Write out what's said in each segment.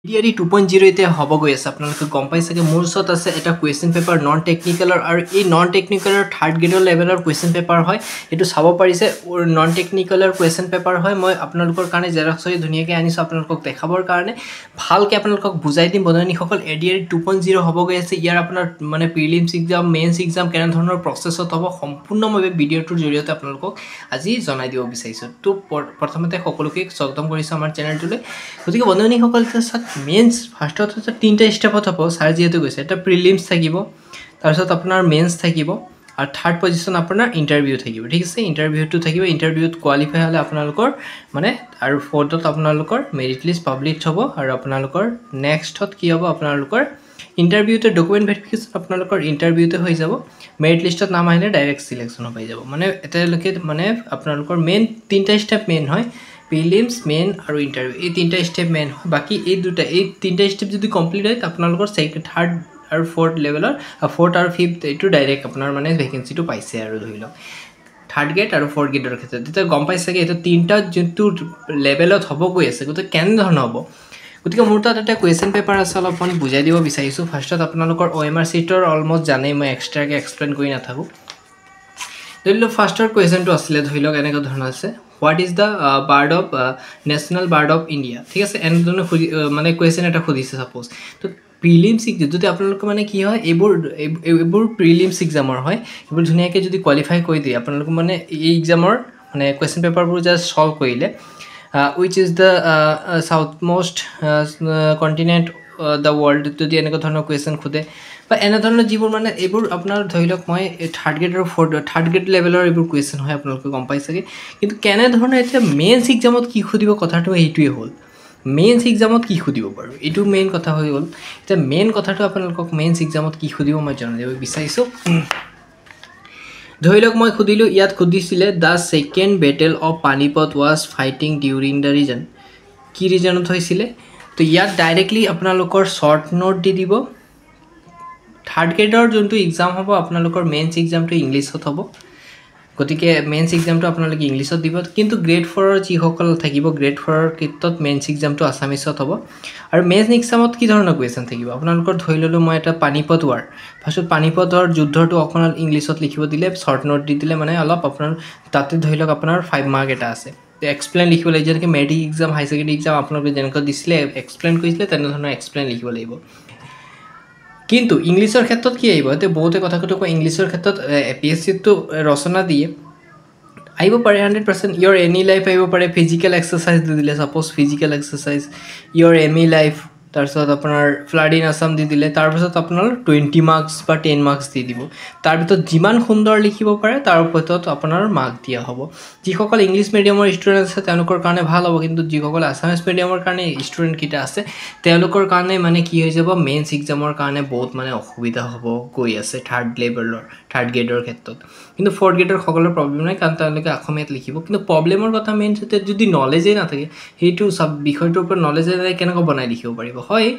ADRE 2.0 এতিয়া হ'ব গৈ আছে। আপোনালোকে গম পাই চাগে মোৰ ওচৰত আছে এটা কুৱেশ্যন পেপাৰ নন টেকনিকেলৰ, আৰু এই নন টেকনিকেলৰ থাৰ্ড গ্ৰেডৰ লেভেলৰ কুৱেশ্যন পেপাৰ হয়। এইটো চাব পাৰিছে, নন টেকনিকেলৰ কুৱেশ্যন পেপাৰ হয়। মই আপোনালোকৰ কাৰণে জেৰক্স কৰি ধুনীয়াকৈ আনিছোঁ আপোনালোকক দেখাবৰ কাৰণে, ভালকৈ আপোনালোকক বুজাই দিম। বন্ধুসকল, ADRE 2.0 হ'ব গৈ আছে। ইয়াৰ আপোনাৰ মানে প্ৰিলিমছ এক্সাম, মেইনছ এক্সাম কেনেধৰণৰ প্ৰচেছত হ'ব সম্পূৰ্ণ মই ভিডিঅ'টোৰ জৰিয়তে আপোনালোকক আজি জনাই দিব বিচাৰিছোঁ। তো প্ৰথমতে সকলোকে স্বাগতম কৰিছোঁ আমাৰ চেনেলটোলৈ। গতিকে বন্ধুসকল, চাওক, মেইনছ ফাৰ্ষ্টত হৈছে তিনিটা ষ্টেপত হ'ব। ছাৰ যিহেতু কৈছে, এটা প্ৰিলিমছ থাকিব, তাৰপিছত আপোনাৰ মেইনছ থাকিব, আৰু থাৰ্ড পজিশ্যন আপোনাৰ ইণ্টাৰভিউ থাকিব। ঠিক আছে, ইণ্টাৰভিউটো থাকিব। ইণ্টাৰভিউত কোৱালিফাই হ'লে আপোনালোকৰ মানে আৰু ফ'ৰ্থত আপোনালোকৰ মেৰিট লিষ্ট পাব্লিছ হ'ব, আৰু আপোনালোকৰ নেক্সটত কি হ'ব, আপোনালোকৰ ইণ্টাৰভিউতে ডকুমেণ্ট ভেৰিফিকেশ্যন আপোনালোকৰ ইণ্টাৰভিউতে হৈ যাব। মেৰিট লিষ্টত নাম আহিলে ডাইৰেক্ট চিলেকশ্যন পাই যাব। মানে এতিয়ালৈকে মানে আপোনালোকৰ মেইন তিনিটা ষ্টেপ মেইন হয়, প্ৰিলিমছ, মেইন আৰু ইণ্টাৰভিউ, এই তিনিটা ষ্টেপ মেইন হয়। বাকী এই দুটা, এই তিনিটা ষ্টেপ যদি কমপ্লিট হয়, আপোনালোকৰ ছেকেণ্ড, থাৰ্ড আৰু ফ'ৰ্থ লেভেলৰ, ফ'ৰ্থ আৰু ফিফ্থ এইটো ডাইৰেক্ট আপোনাৰ মানে ভেকেঞ্চিটো পাইছে। আৰু ধৰি লওক থাৰ্ড গ্ৰেড আৰু ফ'ৰ্থ গ্ৰেডৰ ক্ষেত্ৰত তেতিয়া গম পাইছে চাগে এইটো তিনিটা যোনটো লেভেলত হ'ব গৈ আছে, গতিকে কেনেধৰণৰ হ'ব। গতিকে মোৰ তাত এটা কুৱেশ্যন পেপাৰ আছে, অলপমান বুজাই দিব বিচাৰিছোঁ। ফাৰ্ষ্টত আপোনালোকৰ OMR ছিটৰ অলমষ্ট জানেই, মই এক্সট্ৰাকৈ এক্সপ্লেইন কৰি নাথাকোঁ। ধৰি লওক ফাৰ্ষ্টৰ কুৱেশ্যনটো আছিলে, ধৰি লওক এনেকুৱা ধৰণৰ আছে, what is the bird of national bird of India. ঠিক আছে, এনেধৰণে সুধি মানে কুৱেশ্যন এটা সুধিছে ছাপ'জ। তো প্ৰিলিমছ যদি আপোনালোকে মানে কি হয়, এইবোৰ প্ৰিলিমছ এক্সামৰ হয়, এইবোৰ ধুনীয়াকৈ যদি কোৱালিফাই কৰি দিয়ে আপোনালোকে, মানে এই এক্সামৰ মানে কুৱেশ্যন পেপাৰবোৰ জাষ্ট ছল্ভ কৰিলে, which is the south most continent the world, যদি এনেকুৱা ধৰণৰ কুৱেশ্যন সোধে বা এনেধৰণৰ যিবোৰ মানে এইবোৰ আপোনাৰ ধৰি লওক মই থাৰ্ড গ্ৰেড আৰু ফ'ৰ্থ, থাৰ্ড গ্ৰেড লেভেলৰ এইবোৰ কুৱেশ্যন হয়, আপোনালোকে গম পাই চাগে। কিন্তু কেনেধৰণে এতিয়া মেইনছ এক্সামত কি সুধিব, কথাটো সেইটোৱে হ'ল, মেইনছ এক্সামত কি সুধিব বাৰু, এইটো মেইন কথা হৈ গ'ল। এতিয়া মেইন কথাটো আপোনালোকক মেইনছ এক্সামত কি সুধিব মই জনাই দিব বিচাৰিছোঁ। ধৰি লওক মই সুধিলোঁ, ইয়াত সুধিছিলে the second battle of Panipat was fighting during the region, কি ৰিজনত হৈছিলে। তো ইয়াত ডাইৰেক্টলি আপোনালোকৰ শ্বৰ্ট নোট দি দিব। থাৰ্ড গ্ৰেডৰ যোনটো এক্সাম হ'ব আপোনালোকৰ মেইনছ এক্সামটো ইংলিছত হ'ব, গতিকে মেইনছ এক্সামটো আপোনালোকে ইংলিছত দিব। কিন্তু গ্ৰেড ফ'ৰৰ যিসকল থাকিব, গ্ৰেড ফ'ৰৰ ক্ষেত্ৰত মেইনছ এক্সামটো আছামিছত হ'ব। আৰু মেইনছ এক্সামত কি ধৰণৰ কুৱেশ্যন থাকিব আপোনালোকৰ, ধৰি ল'লোঁ মই এটা পানীপত ৱাৰ, ফাৰ্ষ্টত পানীপতৰ যুদ্ধটো অকণমান ইংলিছত লিখিব দিলে, শ্বৰ্ট নোট দি দিলে, মানে অলপ আপোনাৰ তাতে ধৰি লওক আপোনাৰ 5 মাৰ্ক এটা আছে, এক্সপ্লেইন লিখিব লাগিব। যেনেকৈ মেট্ৰিক এক্সাম, হাই ছেকেণ্ডেৰী এক্সাম আপোনালোকে যেনেকৈ দিছিলে এক্সপ্লেইন কৰিছিলে, তেনেধৰণৰ এক্সপ্লেইন লিখিব লাগিব। কিন্তু ইংলিছৰ ক্ষেত্ৰত কি আহিব, এতিয়া বহুতে কথা কয় ইংলিছৰ ক্ষেত্ৰত APSCটো ৰচনা দিয়ে আহিব পাৰে 100%, ইয়ৰ এনি লাইফ আহিব পাৰে, ফিজিকেল এক্সাৰচাইজ দি দিলে, suppose physical exercise, your any life, তাৰপিছত আপোনাৰ ফ্লাড ইন আছাম দি দিলে, তাৰপিছত আপোনাৰ 20 মাৰ্কছ বা 10 মাৰ্কছ দি দিব। তাৰ ভিতৰত যিমান সুন্দৰ লিখিব পাৰে তাৰ ওপৰত আপোনাৰ মাৰ্ক দিয়া হ'ব। যিসকল ইংলিছ মিডিয়ামৰ ষ্টুডেণ্ট আছে তেওঁলোকৰ কাৰণে ভাল হ'ব, কিন্তু যিসকল আছামিছ মিডিয়ামৰ কাৰণে ষ্টুডেণ্টকেইটা আছে তেওঁলোকৰ কাৰণে মানে কি হৈ যাব, মেইনছ এক্সামৰ কাৰণে বহুত মানে অসুবিধা হ'ব গৈ আছে থাৰ্ড লেভেলৰ, থাৰ্ড গ্ৰেডৰ ক্ষেত্ৰত। কিন্তু ফ'ৰ্থ গ্ৰেডৰ সকলৰ প্ৰব্লেম নাই, কাৰণ তেওঁলোকে অসমীয়াত লিখিব। কিন্তু প্ৰব্লেমৰ কথা মেইন যদি নলেজেই নাথাকে, সেইটো চাব বিষয়টোৰ ওপৰত নলেজেই নাথাকে, কেনেকৈ বনাই লিখিব পাৰিব। হয়,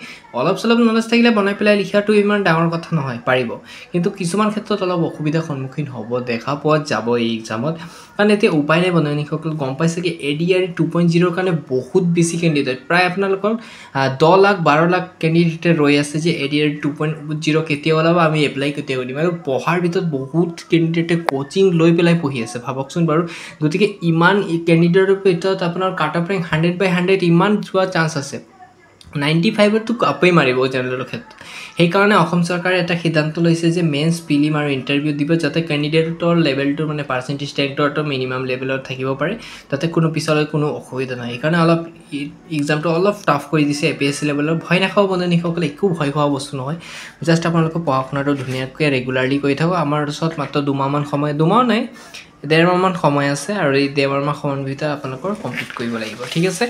অলপ চলপ নলেজ থাকিলে বনাই পেলাই লিখাটো ইমান ডাঙৰ কথা নহয়, পাৰিব। কিন্তু কিছুমান ক্ষেত্ৰত অলপ অসুবিধাৰ সন্মুখীন হ'ব দেখা পোৱা যাব এই এক্সামত, কাৰণ এতিয়া উপায় নাই। বন্ধুসকল, গম পাইছে কি ADRE 2.0ৰ কাৰণে বহুত বেছি কেণ্ডিডেট, প্ৰায় আপোনালোকৰ 10 লাখ 12 লাখ কেণ্ডিডেটে ৰৈ আছে যে ADRE 2.0 কেতিয়া ওলাব, আমি এপ্লাই কেতিয়া কৰিম। আৰু পঢ়াৰ ভিতৰত বহুত কেণ্ডিডেটে কোচিং লৈ পেলাই পঢ়ি আছে, ভাবকচোন বাৰু। গতিকে ইমান কেণ্ডিডেটৰ ভিতৰত আপোনাৰ কাট অফ ৰেংক 100/100 ইমান যোৱা চান্স আছে, 95তো আপেই মাৰিব জেনেৰেলৰ ক্ষেত্ৰত। সেইকাৰণে অসম চৰকাৰে এটা সিদ্ধান্ত লৈছে যে মেইনছ, প্ৰিলিম আৰু ইণ্টাৰভিউ দিব, যাতে কেণ্ডিডেটৰ লেভেলটো মানে পাৰ্চেণ্টেজ ৰেংকটো মিনিমাম লেভেলত থাকিব পাৰে, তাতে কোনো পিছলৈ কোনো অসুবিধা নাই। সেইকাৰণে অলপ এক্সামটো অলপ টাফ কৰি দিছে APSC লেভেলৰ। ভয় নাখাব বন্ধুসকলে, একো ভয় খোৱা বস্তু নহয়। জাষ্ট আপোনালোকে পঢ়া শুনাটো ধুনীয়াকৈ ৰেগুলাৰলি কৰি থাকক। আমাৰ ওচৰত মাত্ৰ দুমাহমান সময়, দুমাহ নাই, ডেৰ মাহমান সময় আছে, আৰু এই ডেৰ মাহ সময়ৰ ভিতৰত আপোনালোকৰ কমপ্লিট কৰিব লাগিব। ঠিক আছে,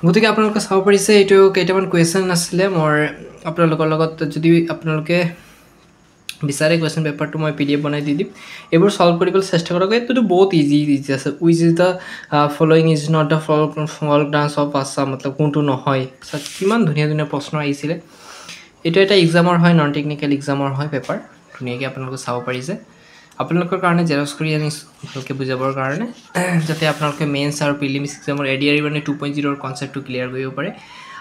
গতিকে আপোনালোকে চাব পাৰিছে এইটো কেইটামান কুৱেশ্যন আছিলে মোৰ আপোনালোকৰ লগত। যদি আপোনালোকে বিচাৰে কুৱেশ্যন পেপাৰটো মই PDF বনাই দি দিম, এইবোৰ ছল্ভ কৰিবলৈ চেষ্টা কৰক। এইটোতো বহুত ইজি ইজি আছে। Which is the following is not the folk dance of Assam, মতলব কোনটো নহয়। কিমান ধুনীয়া ধুনীয়া প্ৰশ্ন আহিছিলে। এইটো এটা এক্সামৰ হয়, নন টেকনিকেল এক্সামৰ হয় পেপাৰ, ধুনীয়াকৈ আপোনালোকে চাব পাৰিছে। আপোনালোকৰ কাৰণে জেৰক্স কৰি আনিছোঁ ভালকৈ বুজাবৰ কাৰণে, যাতে আপোনালোকে মেইনছ আৰু প্ৰিলিমছ এক্সামৰ ADRE মানে 2.0ৰ কনচেপ্টটো ক্লিয়াৰ কৰিব পাৰে।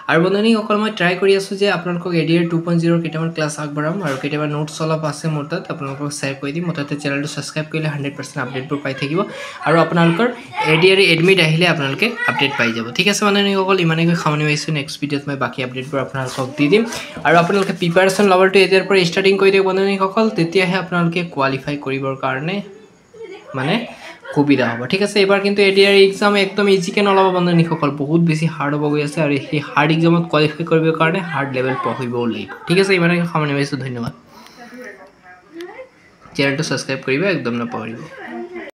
আৰু বন্ধুসকল, মই ট্ৰাই কৰি আছোঁ যে আপোনালোকক এ ডি আৰ 2.0ৰ কেইটামান ক্লাছ আগবঢ়াম আৰু কেতিয়াবা নোটছ অলপ আছে মোৰ তাত, আপোনালোকক শ্বেয়াৰ কৰি দিম। মুঠতে চেনেলটো ছাবস্ক্ৰাইব কৰিলে 100% আপডেটবোৰ পাই থাকিব আৰু আপোনালোকৰ এ ডি আৰ এডমিট আহিলে আপোনালোকে আপডেট পাই যাব। ঠিক আছে বন্ধুসকল, ইমানেই কৈ সামৰণি মাৰিছোঁ। নেক্সট ভিডিঅ'ত মই বাকী আপডেটবোৰ আপোনালোকক দি দিম আৰু আপোনালোকে প্ৰিপাৰেশ্যন লেভেলটো এতিয়াৰ পৰা ষ্টাৰ্টিং কৰি দিয়ক বন্ধুসকল, তেতিয়াহে আপোনালোকে কোৱালিফাই কৰিবৰ কাৰণে মানে সুবিধা হ'ব। ঠিক আছে, এইবাৰ কিন্তু এ ডি আৰ এক্সাম একদম ইজিকৈ নল'ব বন্ধুসকল, বহুত বেছি হাৰ্ড হ'ব গৈ আছে আৰু সেই হাৰ্ড এক্সামত কোৱালিফাই কৰিবৰ কাৰণে হাৰ্ড লেভেল পঢ়িবও লাগিব। ঠিক আছে, ইমানেই সামৰণি মাৰিছোঁ। ধন্যবাদ। চেনেলটো ছাবস্ক্ৰাইব কৰিব একদম নাপাহৰিব।